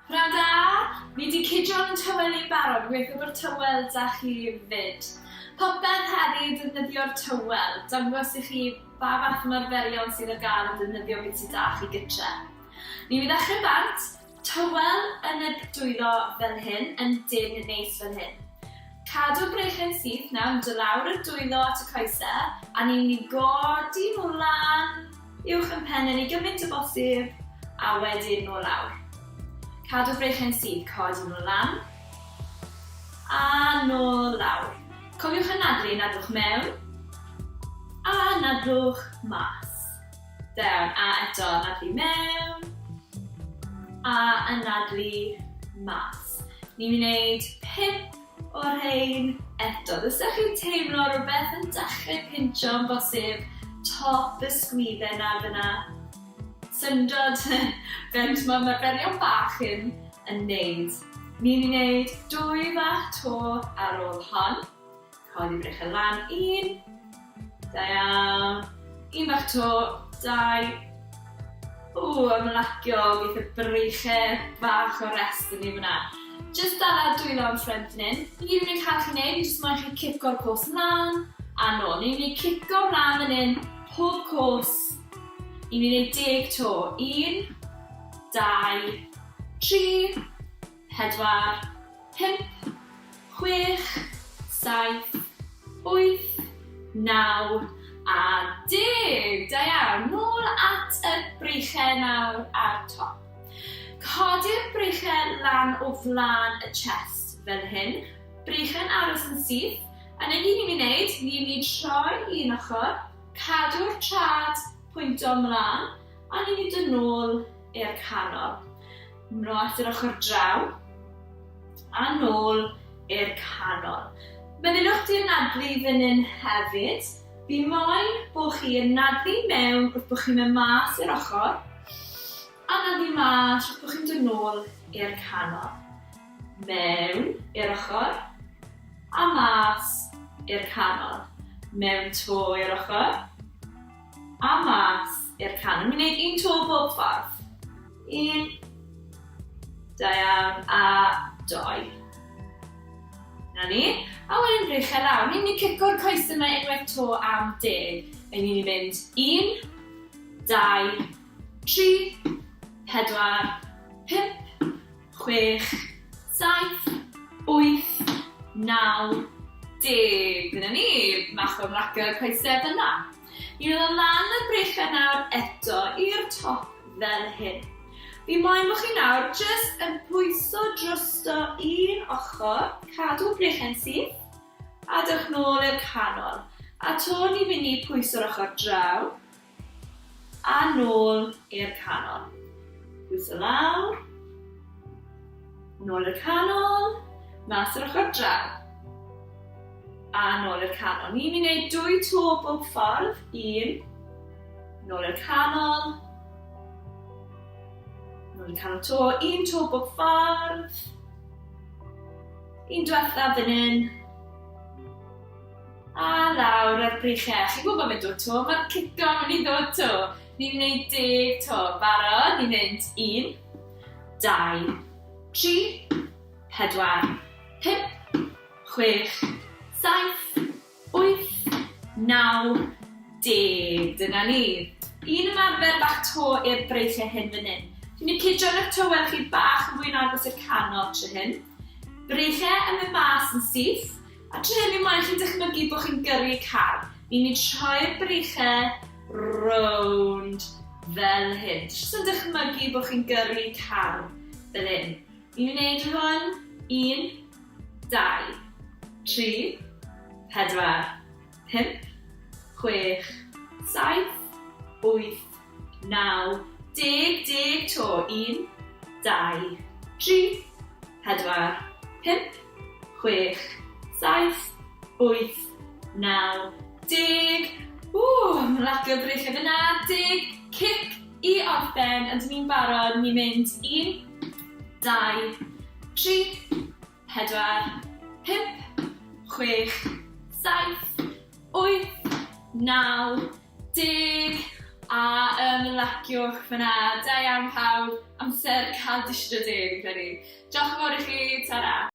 Pnawn da! Ni 'di cudio'n tywel ni'n barod, gobeithio bod y tywel 'da chi 'fyd. Popeth heddi yw defnyddio'r tywel, dangos i chi ba fath o ymarferion sydd ar gael yn defnyddio beth sydd 'da chi gytre. Ni'n mynd i ddechrau bant, tywel yn y dwylo fel hyn, yn dynn neis fel hyn. Cadw breichiau'n syth nawr, yn dod lawr y dwylo at y coesau, a ni'n mynd i godi nhw lan Uwch yn pennau ni gymaint o bosib, a wedyn nôl lawr. Cadw breichiau'n syth, codi nhw lan, a nôl lawr. Cofiwch anadlu, anadlwch mewn, a anadlwch mas. Da iawn, a eto anadlu mewn, a anadlu mas. Ni'n mynd i wneud 5 o'r rhein eto. Ddylsech chi teimlo rhywbeth yn dechrau pincho yn bosib top y sgwydden 'na fyna. Syndod faint mae ymarferion bach hyn yn neud. Ni'n mynd i wneud dwy fach to ar ôl hon. Codi breichiau lan, un, da iawn, un bach to, dau, ww, ymlacio, geith y breichiau bach o rest i ni fyna. Jyst dala dwylo yn ffrynt fan hyn. Ni gyd yn mynd i cael chi wneud, ni jyst moyn chi cico'r cos mlaen a nôl. Ni'n mynd i cico mlaen fan hyn, pob cos. Ni'n mynd i wneud deg to. Un, dau, tri, pedwar, pump, chwech, saith, wyth, naw a deg. Da iawn. Nôl at y breichau nawr ar top. Codi'r breichau lan o flaen y chest fel hyn. Breichau'n aros yn syth. A na gyd ni'n mynd i wneud, ni'n mynd i troi un ochr, cadw'r trad pwyntio mlaen, a ni'n mynd yn ôl i'r canol. Nôl at yr ochr draw, a nôl i'r canol. Meddyliwch di anadlu fan hyn hefyd. Fi moyn bod chi yn nadlu mewn wrth bod chi'n mynd mas i'r ochr, a nadlu mas wrth bod chi'n dod nôl i'r canol. Mewn i'r ochr, a mas i'r canol. Mewn to i'r ochr, a mas i'r canol. Ni'n gwneud un to bob ffordd. Un, da iawn, a doi. Na ni. A wedyn breichiau lawr. Ni'n mynd i cico'r coesau yma unwaith to am deg. Ni'n mynd i mynd un, dau, tri, pedwar, pump, chwech, saith, wyth, naw, deg. Dyna ni, mach o ymlacio y coesau fyna. Ni'n mynd lan y breichiau nawr eto i'r top fel hyn. Fi moyn bod chi nawr jyst yn pwyso drosto un ochr, cadw breichiau'n syth, a dewch nôl i'r canol. A to ni mynd i pwyso'r ochr draw, a nôl i'r canol. Pwyso lawr, nôl i'r canol, mas yr ochr draw. A nôl i'r canol. Ni'n mynd i wneud dwy to bob ffordd. Un, nôl i'r canol, nôl i'r canol to, un to bob ffordd. Un diwethaf fan hyn. A lawr ar breichiau. Chi'n gwybod mae'n dod to, mae'r cico yn mynd i ddod to. Ni'n gwneud deg to. Barod? Ni'n mynd un, dau, tri, pedwar, pump, chwech, saith, wyth, naw, deg. Dyna ni. Un ymarfer bach to i'r breichiau hyn fan hyn. Chi'n mynd i cudio'n eich tywel chi bach yn fwy'n agos i'r canol tro hyn. Breichiau yn mynd mas yn syth. A tro hyn fi moyn chi dychmygu bod chi'n gyrru car. Ni'n mynd i troi'r breichiau rownd fel hyn. Jyst yn dychmygu bod chi'n gyrru car fel hyn. Ni'n mynd i wneud hwn. Un, dau, tri, pedwar, pump, chwech, saith, wyth, naw, deg, deg to. Un, dau, tri, pedwar, pump, chwech, saith, wyth, naw, deg. Ww, ymlacio breichiau fyna. Deg, cic i orffen. Ydyn ni'n barod? Ni'n mynd un, dau, tri, pedwar, pump, chwech, saith, wyth, naw, deg. A ymlaciwch fyna. Da iawn pawb. Amser cael dished o de, fi'n credu. Diolch yn fawr i chi, tara!